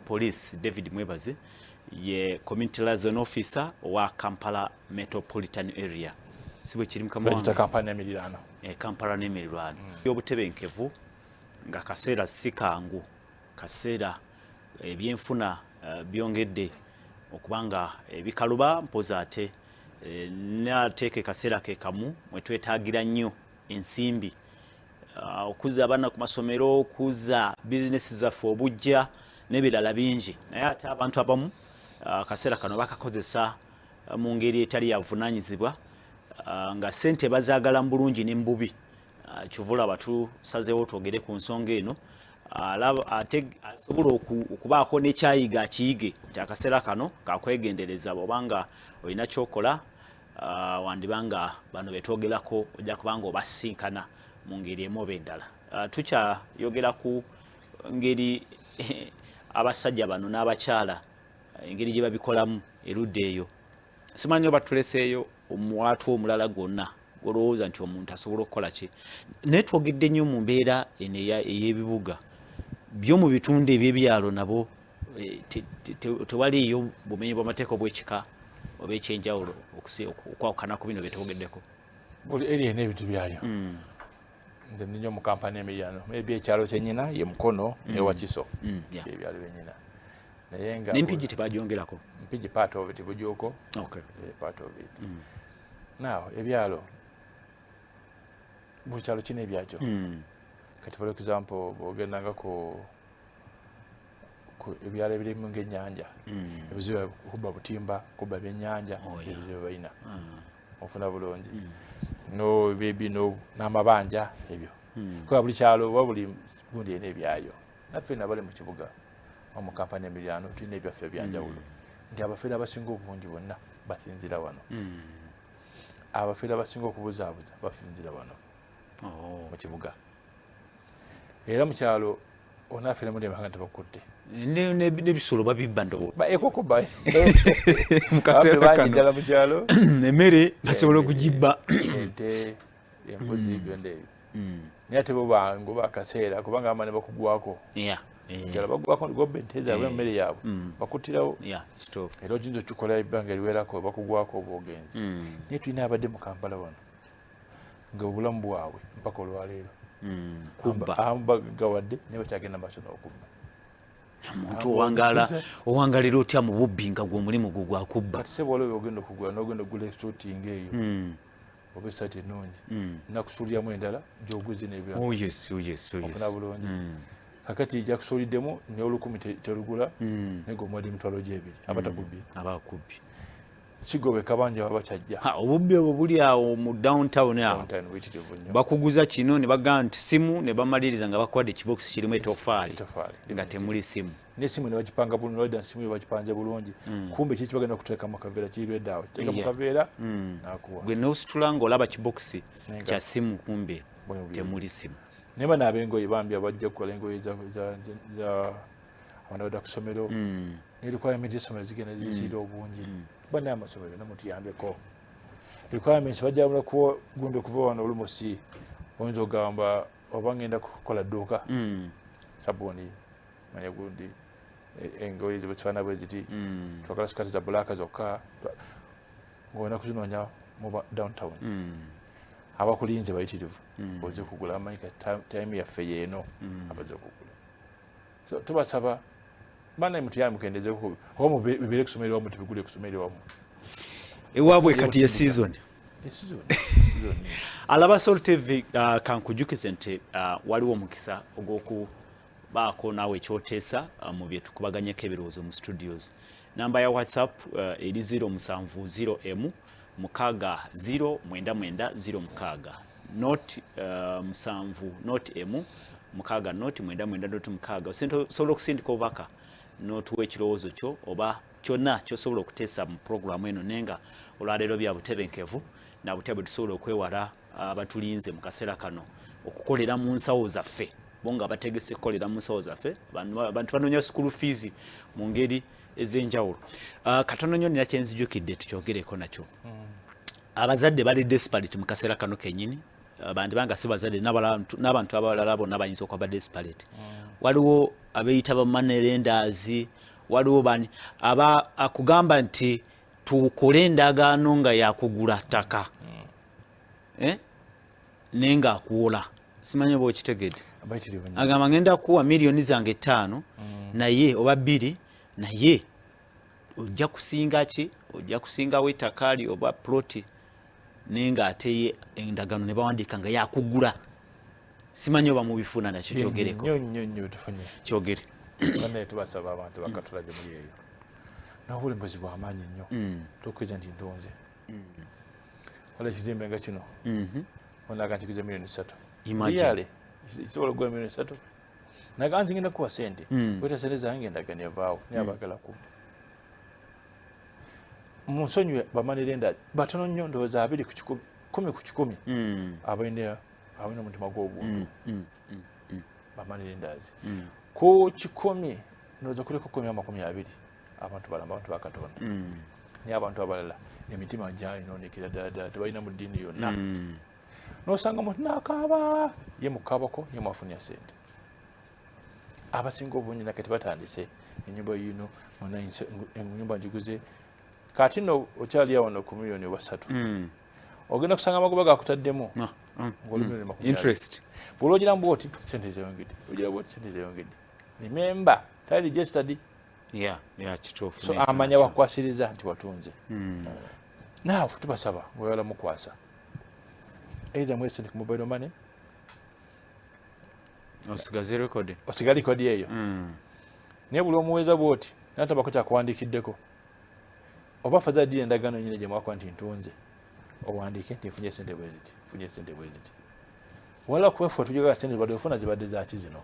police David Mwebaze, ye community liaison officer wa Kampala Metropolitan Area, si bwe kiri mukama bagita wange? Kampala n'emirirano. Kampala n'emirirwano y'obutebenkevu, nga kaseera si kangu, kaseera ebyenfuna byongedde okuba nga ebikaluba mpozi, ate nateeka ekaseera ke kamu mwe twetaagira nnyo ensimbi, okuzza abaana ku masomero, okuzza bizinesi zaffe obujja n'ebirala bingi. Naye ate abantu abamu akaseera kano bakakozesa mu ngeri etali yavunaanyizibwa. Nga ssente bazaagala mu bulungi ne mu bubi. Kyova olaba tusazeewo twogere ku nsonga eno. Ate asobola okubaako n'ekyayiga akiyige nti akaseera kano kakwegendereza, bw'oba nga olina ky'okola, wandiba nga bano betwogerako ojja kuba nga obasinkana mu ngeri emu oba endala. Tukyayogera ku ngeri abasajja bano n'abakyala engeri gye babikolamu erudda eyo. Simanyi oba tuleseeyo omuwaatwa omulala gwonna gw'olowooza nti omuntu asobola okukola ki, naye twogedde nnyo mu mbeera eno ey'ebibuga. Byo mu bitundu eby'ebyalo nabo tewaliiyo bumenyi bw'amateeka obw'ekika oba ekyenjawulo okwawukana ku bino bye twogeddeko? Buli area erina ebintu byayo. Nze ndi nnyo mu kampani emiriraano, maybe ekyalo kyenyina ye Mukono ne Wakiso, ebyalo byenyina, naye nga N'empigi tebagyongerako? Mpigi part of it bujuuko. Part of it. Now ebyalo, buli kyalo kina ebyakyo. Kati for example, bw'ogendanga ku ebyalo ebirimu ng'ennyanja, ebizibu kubba butimba, kubba byennyanja. Ebizibu balina ofuna bulungi no maybe no n'amabanja ebyo, kuba buli kyalo oba buli gundi erina ebyayo. Naffe nabali mu kibuga oba mu kampani emiriraano tulina ebyaffe ebyanjawulo, nti abafeere abasinga obungi bonna basinzira wano. Abafeere abasinga okubuzaabuza basinzira wano mu kibuga, era mu kyalo onaafeera mundi emaka tebakutte. N'ebisolo babibba ndowooza. Ekoko ba mu kaseera kano ddala mu kyalo. Emmere basobola okugibba. Ente, embuzi, byonna ebyo, naye ate bo bangu bakaseera kubanga ama ne bakugwako. Kyalo bagwako gobba ente zaabwe, emmere yaabwe bakuttirawo. Yeah, kituufu. Era oyinza okikola ebbanga eriwerako, bakugwako oba ogenze. Naye tulina abadde mu Kampala wano nga obulamu bwabwe mpaka olwaleero Kubba. Abamu bagawadde naye bakyagenda maaso n'okubba. Omuntu owangaala, owangalira otya mu bubbi nga gwe omulimu gwo gwakubba? Kati sebo, waliwo ogenda okugula, n'ogenda okugula esuuti ng'eyo oba esaati ennungi, nakusuuliramu endala gy'oguze n'ebirala. Oh yes. Ofuna bulungi. Kakati gyakusuuliddemu n'olukumi terugula, naye gweomuwadde emitwalo gyebiri, aba takubbi. Aba akubbi. Kigobeka bangi aba bakyajja. Ha, obubbi obwo buli awo mu downtown awo. Downtown buyitirivu nnyo. Bakuguza kino ne bagamba nti simu, ne bamaliriza nga bakuwadde ekibokisi kirimu etofaali. Etofaali. Nga temuli simu. N'essimu ne bagipanga bulungi, walida simu yo bagipanze bulungi, kumbe kiki bagenda kuteeka mu kaveera kiri awo, teeka mu kaveera nakuwa. Gwe n'ositula ng'olaba kibokisi Naye kya simu, kumbe Bwe temuli simu. Naye bano ab'engoye bambi abajja okukola engoye za abaana badda ku ssomero, ne requirement z'essomero zigenda ziyitirira obungi. Banaye amasomero namutuyambeko, requirements bajja kuwa gundi okuva wano olumosi, oyinza okugamba oba ngenda kukola dduuka, sabuuni manya gundi, engoye zebakifaana bwe ziti, twagala sikati za black zokka, ng'olina kuzinoonya mu downtown. Abakulinze bayitirivu, oze kugula amanyi ka time yaffe yeeno abaze okugula. So tubasaba bana mutuyambe mukendezeko oba bibeere kusomero wamu, tubigule kusomero wamu. Ewaabwe kati ye season. E season. Alaba Sol TV, kankujukize nti waliwo omukisa ogw'okubaako naawe ekyoteesa mu bye tukubaganyeko ebirowoozo mu studios. Namba ya WhatsApp eri 070 m 6 0 9 9 0 6 not 7 not m 6 not 9 9 not 6. Osobola okusindika obubaka n'otuwa ekirowoozo kyo oba kyonna kyosobola okuteesa mu puroguramu eno, naye nga olwaleero bya butebenkevu na butya bwe tusobola okwewala abatulinze mu kaseera kano okukolera mu nsawo zaffe, bo nga bategese kukolera mu nsawo zaffe. Abantu banoonya school fees mu ngeri ez'enjawulo. Katono nnyo nina kyenzijukidde tukyogereko nakyo. Abazadde bali desperate mu kaseera kano kennyini. Bandibanga si bazadde, n'abantu abalala bonna bayinza okuba desperate. Waliwo abeeyita ba money lenders, waliwo bani aba akugamba nti tukole endagaano nga yakugula ttaka, eh? Naye ng'akuwola. Simanyi oba okitegedde. Abayitirivu nnyo. Agamba ngenda kuwa miliyoni zange 5 naye oba 2, naye ojja kusinga ki, ojja kusingawo ettaka li oba ploti, naye ng'ate ye endagaano ne bawandiika nga yakugula. Simanyi oba mubifuna nakyo, kyogereko. Nnyo nnyo nnyo tufunye. Kyogere. Bannaye tubasaba abantu bakatula gye muli eyo n'obulembuzi bw'amaanyi nnyo. Tukkiriza nti ntunze. Wala ekizimbe nga kino onaga nkiguze miliyoni 3. Imagine. Really, kisobola okugula miliyoni 3, naga nze ngenda kuwa sente, weta sente zange, endagaano evaawo, naye abaagala kubba munsonyiwe. Ba money lender batono nnyo, ndowooza 20 ku 100, 10 ku 100 abalina omutima gw'obuntu. Ba money lenders ku 100, ndowooza kuliko 10 20 abantu balamba, abantu bakatonda. Naye abantu abalala emitima gyayinoonekera ddala ddala, tebalina mu ddiini yonna. Nosanga omuntu nakaaba, ye mukaabako, ye mwafunira sente. Abasinga obungi nake tebatandise enyumba yino, enyumba njiguze kati no okyali awo no ku miliyoni oba 3, ogenda kusanga amagoba gakutaddemu ng'oli miliyoni 20. Interest. Bw'olwogira bwoti sente zeyongedde, ogira bwoti sente zeyongedde. Remember, tali registered. Yeah, kituufu. So n'ekyo amanya nakyo. Wakwasiriza nti watunze. Naawe tubasaba, ngaoyala mukwasa, either mwesente ku mobile money, osigaze record. Osigale record eyo. Naye buli omuweeza bwoti natabako kyakuwandiikiddeko, oba faza diri endagaano nyine gye mwakola nti ntunze, owandiike nti nfunye sente bwe ziti, nfunye sente bwe ziti. Wala kubefe tujagala sente zibadde ofuna zibadde zaki zino,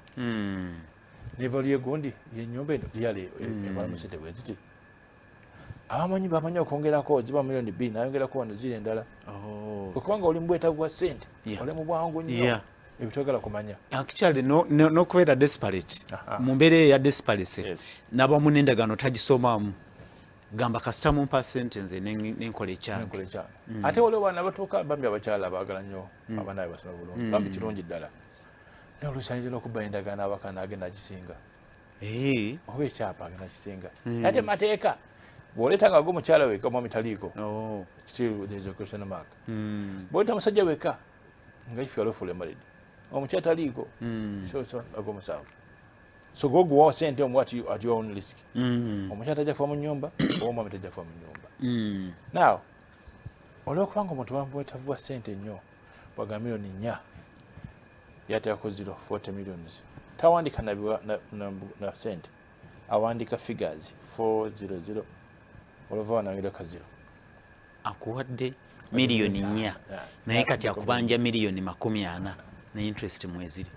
ne value egundi yenyumba eno lyali ebalamu sente bwe ziti. Abamanyi bamanyi okwongerako, ziba miliyoni 2, nayongerako wano ziri endala. Okubanga oli mu bwetaavu bwa sente, oli mu bwangu nnyo, ebitwagala kumanya. Actually, n'okubeera desperate, mu mbeera eyo eya desperate, n'abamu n'endagaano tagisomamu, gamba kasita mumpa sente nze nenkola ekyange. Nenkola ekyange. Ate waliwo baana batuuka, bambi abakyala baagala nnyo abaana be basoma bulungi, bambi kirungi ddala, naye oluusi ayinza n'okubba endagaano abaka n'agenda agisinga, oba ekyapa agenda kisinga. Ate mateeka bw'oleeta nga gwe mukyala weka, omwami taliiko, still there is a question mark. Bw'oleeta musajja weka, nga if you are lawfully married, omukyala taliiko, so agwo musango. So gwe guwa sente omu at your own risk. Omukyala tajja kufa mu nyumba oba omwami tajja kufa mu nyumba. Now olwokubanga omuntu bamubwetavu bwa sente nnyo, bwaga miliyoni 4, yateekako 0, 40 millions, tawandika na sente, awandika figures 400, olwova wanayongerako 0. Akuwadde miliyoni 4, naye kati akubanja miliyoni 40 ne interest mweziri.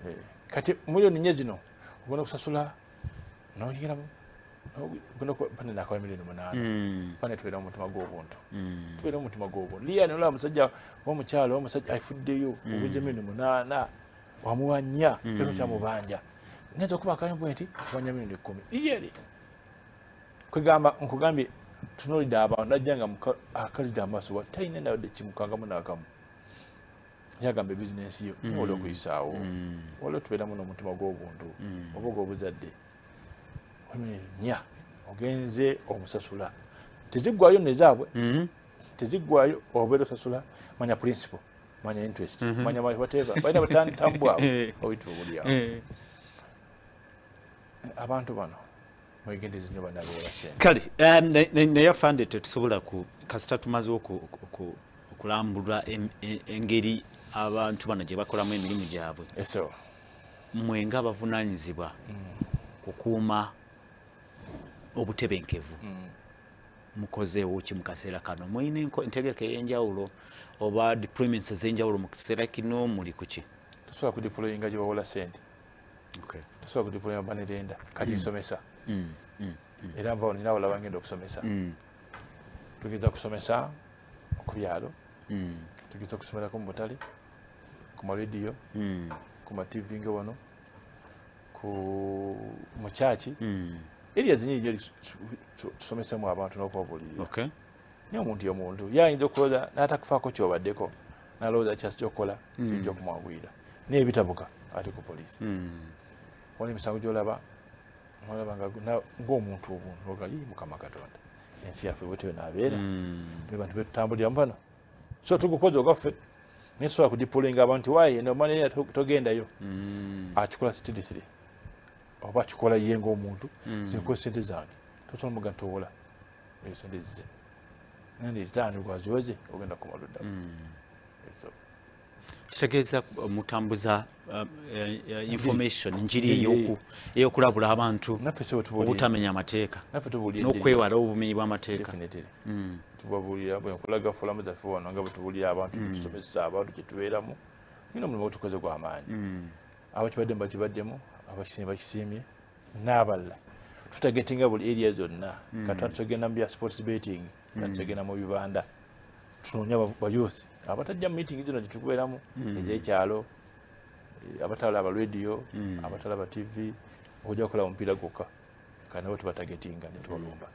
Kati miliyoni 4 zino ogenda okusasula noyingiramu pane nakawa miliyoni 8. Pane tubeera mu mutima gw'obuntu, tubeera mu mutima gw'obuntu. Liya nolaba musajja omukyala omusajja afuddeyo, oguze miliyoni 8, wamuwa 4, era okyamubanja. Nayinza okuba akayumbu nti kubanja miliyoni 10 liyeri. Kwegamba nkugambye, tunuulidde abantu najja nga akalizidde amaaso wa talina nawadde kimukangamu n'akamu, yagamba ebizinensi yo naye oli okuyisaawo. Waliwo tubeeramu n'omutima gw'obuntu oba ogw'obuzadde. 4 ogenze omusasula, teziggwayo nezaabwe, teziggwayo, obeera osasula, manya principal, manya interest, manya whatever, balina butantamu bwabwe obuyitirivu buli awo. Abantu bano mwegendereze nnyo, banabeera sente. Kale naye afande, tetusobola ku kasita tumaze okulambula engeri abantu bano gye bakolamu emirimu gyabwe. Eso. Mmwe nga abavunaanyizibwa kukuuma obutebenkevu, mukozeewo ki mu kaseera kano? Mulina entegeka ey'enjawulo oba deployments ez'enjawulo mu kiseera kino? Muli ku ki? Tosobola kudeployinga gye bawola sente. Tosobola kudeployinga money lender. Kati nsomesa, era nva nina abalala ngenda okusomesa. Tugeza kusomesa ku byalo, tugeza okusomerako mu butale, ku marediyo, ku ma TV nga wano ku mu kyaki, area zinyingi nnyo tusomesemu abantu n'okubabuulirira. Naye omuntu ye muntu, ye ayinza okulowooza n'atakufaako kyobaddeko, n'alowooza kyasijja okukola kijja okumwanguyira, naye ebitabuka ate ku poliisi. Wali emisango gyolaba, olaba nga ng'omuntu obuntu ogali, Mukama Katonda, ensi yaffe bwetyo naabeera. Be bantu betutambuliramu bano. So tugukoze ogwaffe, naye tusobola kudeployinga abantu waaye nomanya togendayo. Akikola sitirisiri oba akikola ye ng'omuntu, zinkuwa sente zange, tosobola muga ntowola eyo sente zize nandi etaano gwaziweze ogenda kumala oddamu. So, Kitegeeza mutambuza information, njiri ey'okulabula abantu naffe so tubuulira obutamenya amateeka naffe tubuulira enjiri. N'okwewala obumenyi bw'amateeka. Definitely. Tubabuulira bwe nkulaga forum zaffe wano nga bwe tubuulira abantu, tusomesa abantu kye tubeeramu. Nina omulimu gutukoze gw'amaanyi. Abakibaddemu bakibaddemu, abakisiimye bakisiimye, n'abalala. Tutargetinga buli area zonna. Kati tugenda mu bya sports betting, tugenda mu bibanda, tunoonya ba youth abatajja mu meeting zino gyetukubeeramu ez'ekyalo, abatalaba radio, abatalaba TV, okujja kukola omupiira gwokka. Kati nabo tubatargetinga ne tubalumba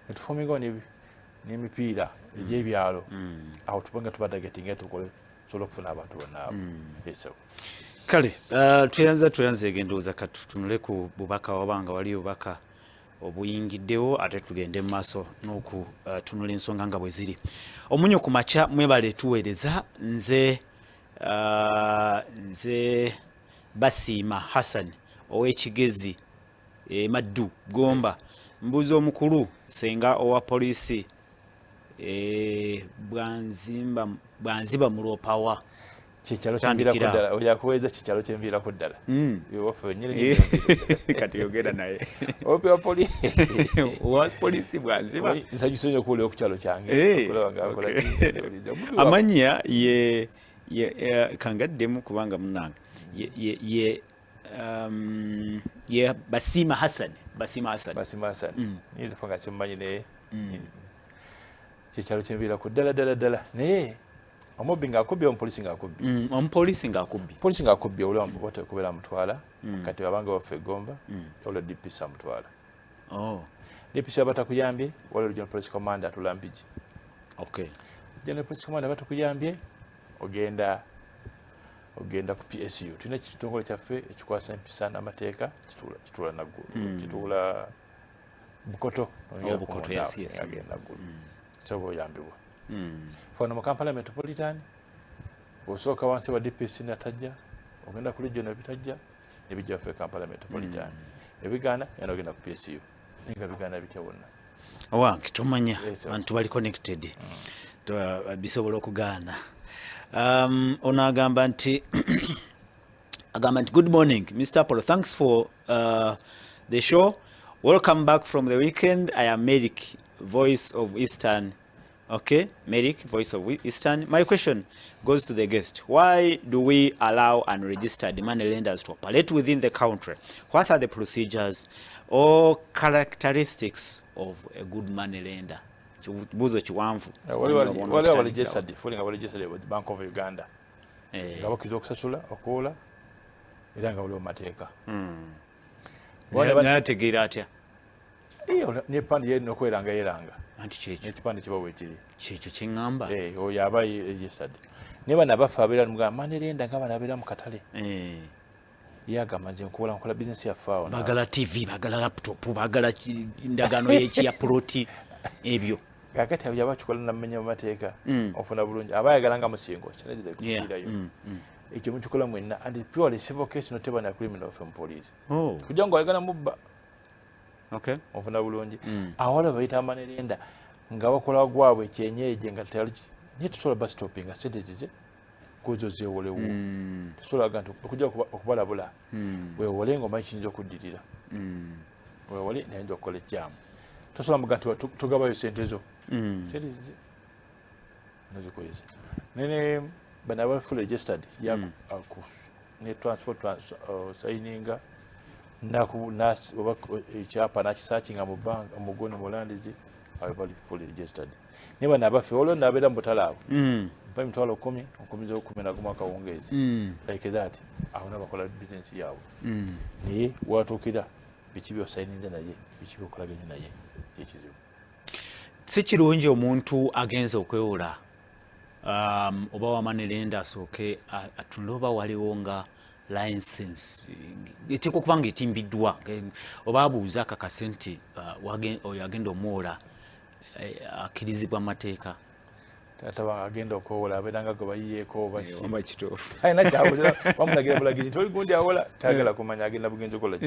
ne tuformingawo n'emipiira egy'ebyalo. Awo tubanga tubatargetinga, tukole tusobole okufuna abantu bonna abo. Yes, sir. Kale tweyanza endowooza. Katutunule ku bubaka, wabanga wali obubaka obuyingiddewo, ate tugende mu maaso n'okutunula ensonga nga bwe ziri. Omunyo ku makya, mwebale tuweereza. Nze Basiima Hassan ow'Ekigezi e Maddu Gomba. Mbuuza omukulu, senga owa poliisi bwanziba muloopawa? Kyekyalo Tandikira. kyenviirako ddala. Oyo akuweereza kyekyalo kyenviirako ddala. Ewaffe wennyini nyini. Kati yogera naye. Owa poliisi. Owa poliisi bwanziba. Nsanyuse nnyo okuwulira ku kyalo kyange. Okulaba nga akola ki. Amannya ye kangaddemu kubanga munange ye Basiima Hassan, Basiima Hassan. Basiima Hassan. Nyinza okuba nga kyemmanyi, naye kyekyalo kyenviirako ddala ddala ddala. Naye omubbi ng'akubbye, omupoliisi ng'akubbye? Omupoliisi ng'akubbye. Polisi ng'akubbye, olwa kubeera amutwala. Kati abanga waffe egomba olwa DPC amutwala. DPC aba takuyambye, waliwo regional police commander atula Mpigi. General police commander aba takuyambye, ogenda ku PSU. Tulina ekitongole kyaffe ekikwasa empisa n'amateeka, kituula Naggulu, kituula Bukoto. Oh, Bukoto, yes. Agenda Naggulu, sobola oyambibwa. Fano mu Kampala Metropolitan, osooka wansi wa DPC natajja, ogenda ku region, ebitajja ebijja waffe Kampala Metropolitan, ebigaana era ogenda ku PSU. Naye nga bigaana bitya wonna? Owange tomanya. Yes, sir. Bantu bali connected. Bisobola okugaana. Ono agamba nti good morning, Mr Apollo, thanks for the show. Welcome back from the weekend. I am Merrick, voice of Eastern. Okay, Merrick, voice of Eastern. My question goes to the guest. Why do we allow unregistered money lenders to operate within the country? What are the procedures or characteristics of a good money lender? Kibuuzo kiwanvu. Waliwo abaregistered fully, nga baregistered with Bank of Uganda, nga bakkiriza okusasula, okuwola, era nga waliwo mateeka. Naye ategeera atya? N'epipande yerina okweranga yeranga. Anti kyekyo. N'ekipande kiba weekiri. Kyekyo kyeŋŋamba. Oyo aba registered. Naye bano abaffe abeera mugamba money lender, nga bano abeera mu katale, ye agamba nze nkuwola, nkola bizinesi yaffe awo. Baagala TV, baagala laptop, baagala ndagaano y'ekiya ploti, ebyo. Kakati abo yaba akikola namenya mu mateeka. Ofuna bulungi, aba ayagala nga musingo kinairayo. Ekyo mukikola mwenna, and purely civil case, noteba na criminal from police. Kujja nga oyagala mubba. Ofuna bulungi. Awala bayita money lender nga bakola gwabwe kyenyeje, nga tewali naye tusobola bastopinga sente zize kuzo zewolewo. Tusobola ga nti okujja okubalabula, wewole nga omanyi kiyinza okuddirira. Wewole, nayinza okukola ekyamu. Tosobola muga nti tugabayo sente zo. Sente zize nozikozesa. Nene bano aba full registered ya ne transfer, signinga oba ekyapa nakisearchinga mu bank mugoni mulandizi, abo bali fully registered. Naye bano abaffe, waliwo nabeera mu butale abo, mpa 100,000, nkumiza 11 akawungeezi, like that. Awo nabo bakola bizinesi yaabwe. Naye watuukira biki byosayininze naye, biki byokolaganye naye, kyekizibu. Si kirungi omuntu agenza okwewola oba wa money lender asooke atunule oba waliwo nga license eteekwa okuba nga etimbiddwa, oba abuuze akakase nti oyo agenda omuwola akkirizibwa mu mateeka. Taata wange agenda okwewola abeera nga gwe bayiyeeko oba ki. Oba kituufu. Alina kyabuuza, bamulagira bulagizi nti oli gundi awola, tayagala kumanya, agenda bugenzi okola ki?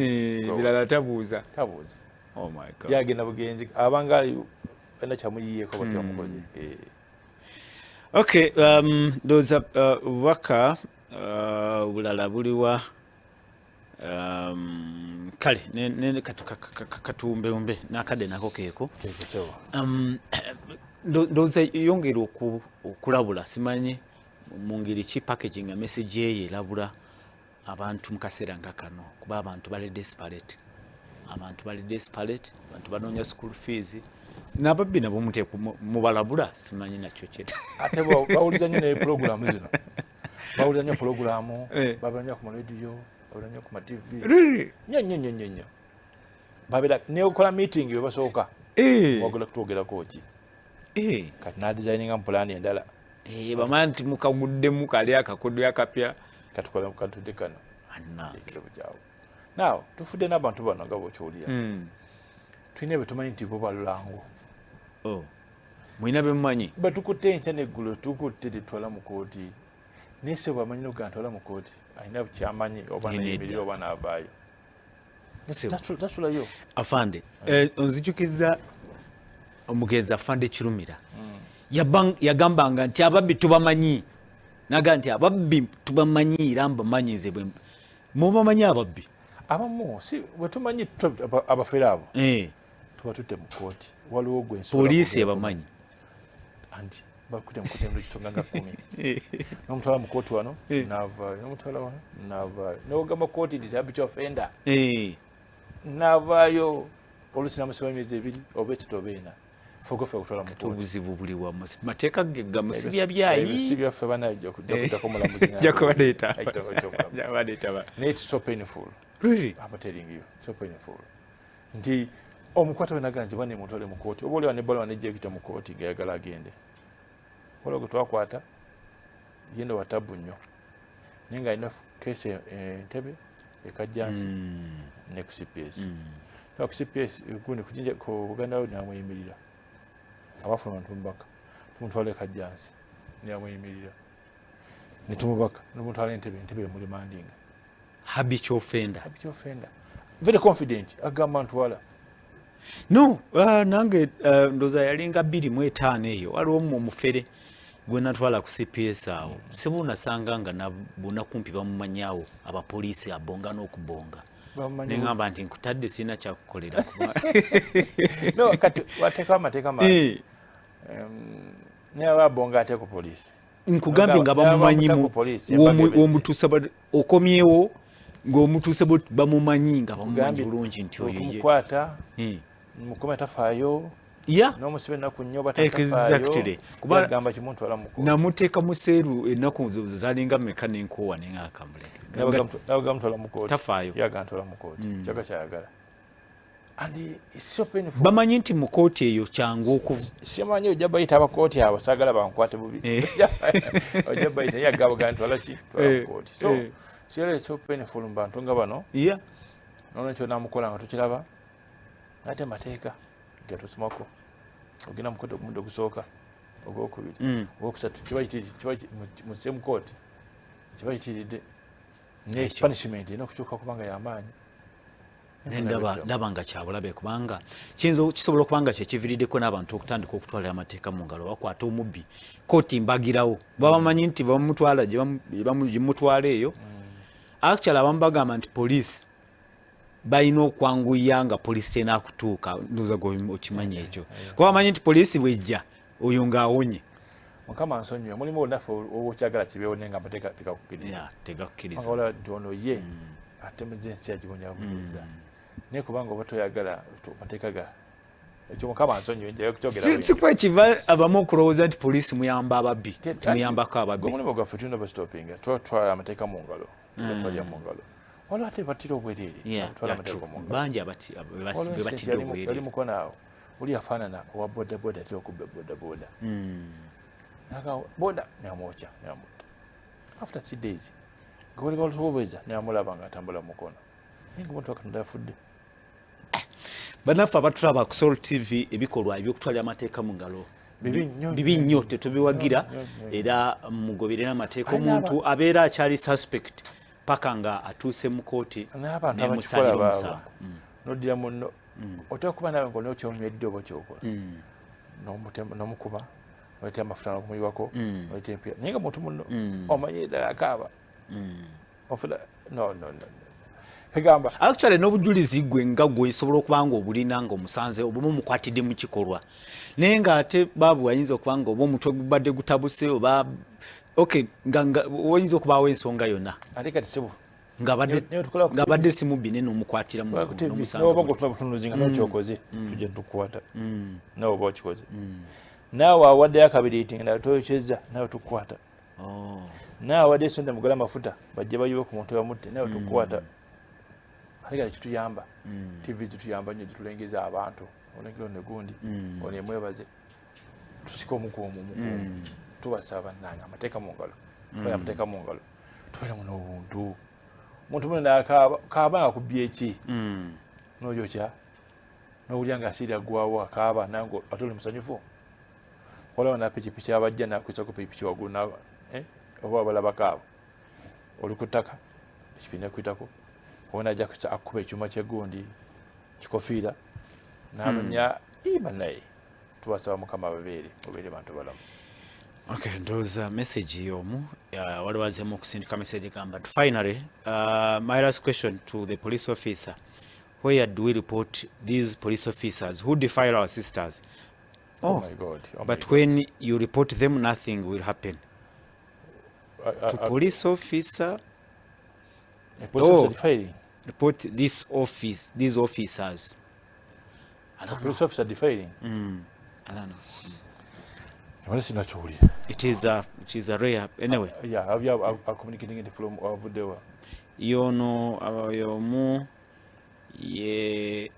Birala tabuuza. Tabuuza. Oh my God. Ye agenda bugenzi, abanga alina kyamuyiyeeko oba kyamukoze. Okay, ndowooza obubaka bulala buliwa? Kale katuwumbewumbe n'akadde nako keeko. Keeko, sebo. Ndowooza yongera okulabula, simanyi mu ngeri ki packaging nga message eyo erabula abantu mu kaseera nga kano, kuba abantu bali desperate, abantu bali desperate, abantu banoonya school fees, n'ababbi nabo muteekwa mubalabula, simanyi nakyo kyeta. Ate bawuliza nnyo ne pulogulaamu zino, bawulira nnyo pulogulaamu, babeera nnyo ku marediyo, babeera nnyo ku ma TV. Really? Nnyo nnyo nnyo nnyo nnyo babeera neokola meeting bwe basooka wagula kutwogerako ki, kati nadesigninga mu pulaani endala. Bamanyi nti mukaguddemu kali akakodyo akapya. Katukola katudde kano. Anna. Ekizibu kyawe now tufudde n'abantu bano nga bwokiwulira, tulina bye tumanyi nti bo balulango. Oh. Mulina bye mumanyi? Batukutte enkya neggulo, tukutte tetwala mu kooti, naye se bwamanyi nokuga ntwala mu kooti alina kyamanyi oba Nedda. nayimirira oba naavaayo. Sebo. Tasulayo. Afande, onzijukiza omugenzi Afande Kirumira. Yagambanga nti ababbi tubamanyi, naga nti ababbi tubamanyi era mbamanyi nze bwe mubamanyi ababbi. Abamu si bwe tumanyi abafere abo, tuba tutte mu kooti, waliwo gwe nsobola Poliisi kwogerako. ebamanyi. Anti bakutte mu kooti emirundi kitonga nga 10, n'omutwala mu kooti wano n'avaayo, n'omutwala wano n'avaayo, n'ogamba kooti nti habitual offender, n'avaayo, oluusi namusiba emyezi 2 oba 3 oba 4, fegofe okutwala mu kooti. Obuzibu buli wamu, mateeka ge gamusibya byayi. Si byaffe banaye, kujja kuddako mulamuzi. Jja kubaleeta. Ekitabo ky'omulamuzi. Jja kubaleeta Naye it's so painful. Really? I'm telling you, so painful nti omukwata we naga nti bane mutwale mu kooti, oba oliwa nebbala nejja ekita mu kooti ng'ayagala agende. Waliwo gwe twakwata yenda wa tabu nnyo, naye ng'alina keesi Entebe, ekajjansi ne ku CPS. Ku CPS gundi kujinja ku Buganda Road namweyimirira, abafuna tumubaka, tumutwala ekajjansi namweyimirira, netumubaka, nemutwala Entebe, Entebe emuremandinga. Habitual offender. Habitual offender, very confident, agamba ntwala. No, nange ndoza yalinga 2005 eyo, waliwo omufere gwe natwala ku CPS awo, sibu nasanga nga bonna kumpi bamumanyawo, abapoliisi abonga n'okubonga. Bamumanyi. Neŋŋamba nti nkutadde, sirina kyakukolera No, kati wateekawo amateeka mangi. Naye aba abonga ate ku poliisi. Nkugambye nga bamumanyi N'abamuta ku poliisi, embaga ebedde. Womutuusa okomyewo ng'omutuuse bamumanyi nga bamumanyi Nkugambye, bulungi nti oyo ye. Okumukwata mukome tafaayo, n'omusiba ennaku nnyo oba Exactly. Kuba gamba kimuntwala mu kooti. Namuteeka mu seeru ennaku zalinga meka n'enkoowa, naye nga akamuleke. Nabaga mutwala mu kooti. Tafaayo. Yaga ntwala mu kooti, kyaga kyayagala, and it's so painful. Bamanyi nti mu kooti eyo kyangu oku Simanyi ojja bayita abakooti abo, saagala bankwate bubi. Ojja bayita, ye agamba ga ntwala ki, twala mu kooti. So it's so painful mu bantu nga bano. Nolwekyo namukola nga tukiraba ate mateeka gatusomako, ogenda mu kooti omudde ogusooka, ogwokubiri, ogwokusatu, kiba kiba mu same court kiba kiyitiridde, ne Ekyo. punishment erina okukyuka kubanga yamaanyi. Ne ndaba nga kyabulabe, kubanga kiyinza kisobola okuba nga kyekiviiriddeko n'abantu okutandika okutwalira amateeka mu ngalo. Bakwata omubbi, kooti mbagirawo, baba bamanyi nti bamutwala gye mutwala eyo. Actually abamu bagamba nti poliisi balina okwanguya nga poliisi tenakutuuka. Ndowooza gwe okimanyi ekyo, kuba bamanyi nti poliisi bwejja oyo ng'awonye. Mukama nsonyiwe, mulimu olunaffe oba okyagala kibeewo, naye nga amateeka tegakukkiriza. Yeah, tegakukkiriza. Wala nti ono ye atemeza ensi agibonyabunyiriza, naye kubanga oba toyagala mateeka ga ekyo, Mukama nsonyiwe, njayo kukyogera. Si kwekiva abamu okulowooza nti poliisi muyamba ababbi, timuyambako ababbi. Omulimu gwaffe tulina obastopinga, twatwala amateeka mu ngalo, twalya mu ngalo. Waliwo ate battira obwereere. Twala amateeka mu ngalo. Bangi Waliwo be incident battidde obwereere. yali mukono awo, oli yafaanana owa bodaboda, atera okubba bodaboda. Naga boda namwokya namutta. After 3 days nga bali balusobeza, namulaba nga atambula mukono, naye nga omuntu wa Katonda yafudde. Bannaffe abatulaba ku Sol TV, ebikolwa ebyokutwalira amateeka mu ngalo Bibi nnyo, bibi nnyo, tetubiwagira. Nnyo, nnyo, nnyo. Era mugoberere amateeka. Alina Omuntu abeera akyali suspect paka nga atuuse mu kooti n'abantu nemusalira abakikola baaba omusango. Noddira munno, otera kuba nawe nga olina kyonywedde oba kyokola, n'omukuba, noleeta amafuta n'okumuyiwako, noleeta empira, naye nga muntu munno omanyi ddala akaaba ofuna. No, no, no, no. Egamba Actually, n'obujulizi gwe nga gwe osobola okuba nga obulina nga omusanze obumu mukwatidde mu kikolwa, naye ng'ate baabu ayinza okuba nga oba omutwe gubadde gutabuse oba okay, nga oyinza okubaawo ensonga yonna. Ate kati sebo ng'abadde si mubbi, naye n'omukwatira mu n'omusanga. Noba gotula butunuzi nga nokyokoze, tujja tukukwata. Nawe oba okikoze, naawe awaddeyo akabiriiti nga toyokyeza, nawe tukukwata. Naawe awaddeyo sente mugule amafuta bajje bayiwe ku muntu yamutte, nawe tukukwata. Ate kati kituyamba, TV zituyamba nnyo, zitulengeza abantu, olengera ono gundi ono emwebaze, tusika omukuumu omukuumu. Tubasaba bannange, amateeka mu ngalo, tubeera amateeka mu ngalo, tubeeremu n'obuntu. Omuntu muno nakaaba kaaba nga kubbye eki, noyokya nowulya nga asiira gwawo, akaaba nange ate oli musanyufu. Waliwo na pikipiki abajja nakwisako pikipiki waggulu oba abalabako abo, oli ku ttaka, pikipiki nekwitako, oba najja akuba ekyuma kyegundi kikofiira nanonya. Banaye, tubasaba Mukama ababeere, mubeere bantu balamu. Okay, ndowooza message y'omu waliwo azemu okusindika message egamba nti, "Finally, my last question to the police officer: where do we report these police officers who defile our sisters?" Oh, my God. Oh my but God. When you report them, nothing will happen to police officer. A police Oh. officer defiling. Report this office, these officers. I don't know. Police officer defiling. I don't know. Wala sinakiwulira. It is a rare anyway. Yeah, have you are communicating it from avuddewa? Yono yomu ye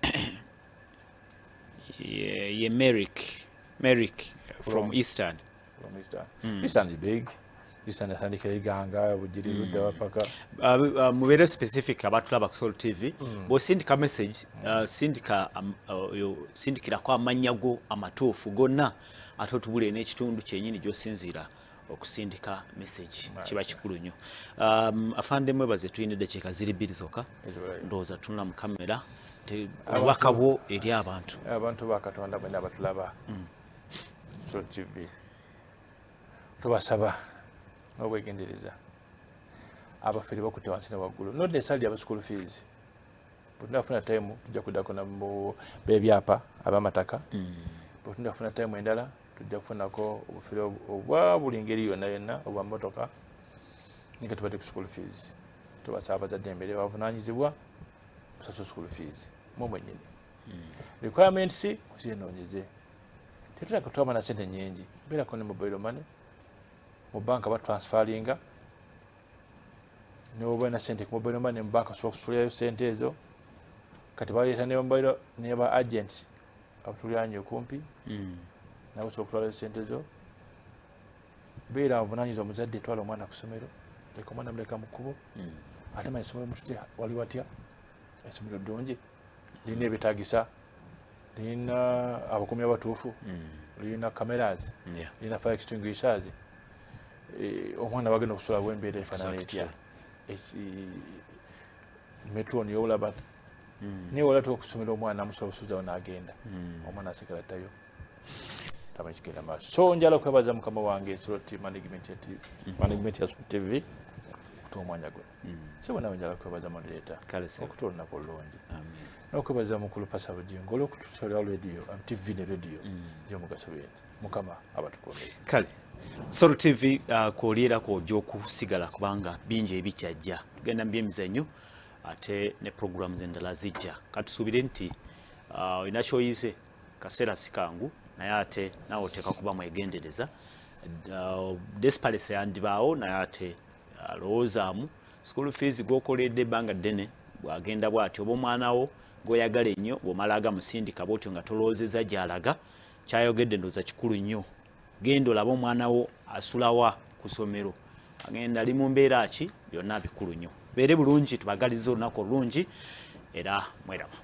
Merrick from Eastern. From Eastern. Eastern is big. Eastern atandika Iganga, Bugiri, ludda paka. Mubeere specific abatulaba ku Sol TV. Bw'osindika message, sindika sindikirako amannya go amatuufu gonna, ate otubule n'ekitundu kyennyini gy'osinziira okusindika message. Kiba kikulu nnyo. Afande mwebaze, tulina eddakiika ziri 2 zokka. Ezibulayo. Ndowooza tunula mu kamera, obubaka bwo eri abantu. Abantu ba Katonda bwenna batulaba Sol TV, tubasaba n'obwegendereza. Abafere bakutte wansi ne waggulu, not necessarily aba school fees. Bwe tunafuna time tujja kuddako nabo b'ebyapa, ab'amataka. Bwe tunafuna time endala tujja kufunako obufere obwa buli ngeri yonna yonna, obwa motoka, ninga tubadde ku school fees. Tubasaba abazadde embeere bavunanyizibwa, musasule school fees mwe mwennyini. Requirements muzinoonyeze, tetulaka twaba na sente nyingi, beerako ne mobile money, mu banka batransferringa. Noba na sente ku mobile money, mu banka osobola kusulirayo sente ezo. Kati baleeta ne mobile ne ba agents abatuliranye okumpi, nabo osobola okutwalayo sente zo. Beera avunanyiza omuzadde, twala omwana ku ssomero, leka omwana muleka mu kkubo. Ate manyi essomero mututya wali watya, essomero ddungi, lirina ebyetaagisa, lirina abakuumi abatuufu, lirina cameras, lirina fire extinguishers. Omwana bagenda okusula bwembeera efaanana etya? Matron yolaba naye wala okusomera omwana amusaba obusuuzawo n'agenda, omwana asigala ddayo tamanyi kigenda maaso. So njala okwebaza mukama wange Solo management ya Solo TV okutuwa omwanya guno. Sebo nawe njala okwebaza moderator okutuwa olunaku olulungi, n'okwebaza mukulu Pasa Bujingo olw'okutusolera radio, TV ne radio gy'omugaso bingi. Mukama abatukuumire. Kale Solo TV kwoliera kwojja okusigala kubanga bingi ebikyajja. Tugenda mu byemizannyo ate ne programs endala zijja. Katusuubire nti olina kyoyize. Kaseera si kangu, naye ate naawe oteeka kuba mwegendereza. Desperate yandibaawo, naye ate alowoozaamu school fees gwokoledde ebbanga ddene bwagenda bw'atyo, oba omwana wo gw'oyagala ennyo bw'omala agamusindika bw'otyo nga tolowoozezza gy'alaga. Kyayogedde ndowooza kikulu nnyo. Genda olabe omwana wo asulawa ku ssomero, agenda ali mu mbeera ki, byonna bikulu nnyo. Beere bulungi, tubagaliza olunaku olulungi era mweraba.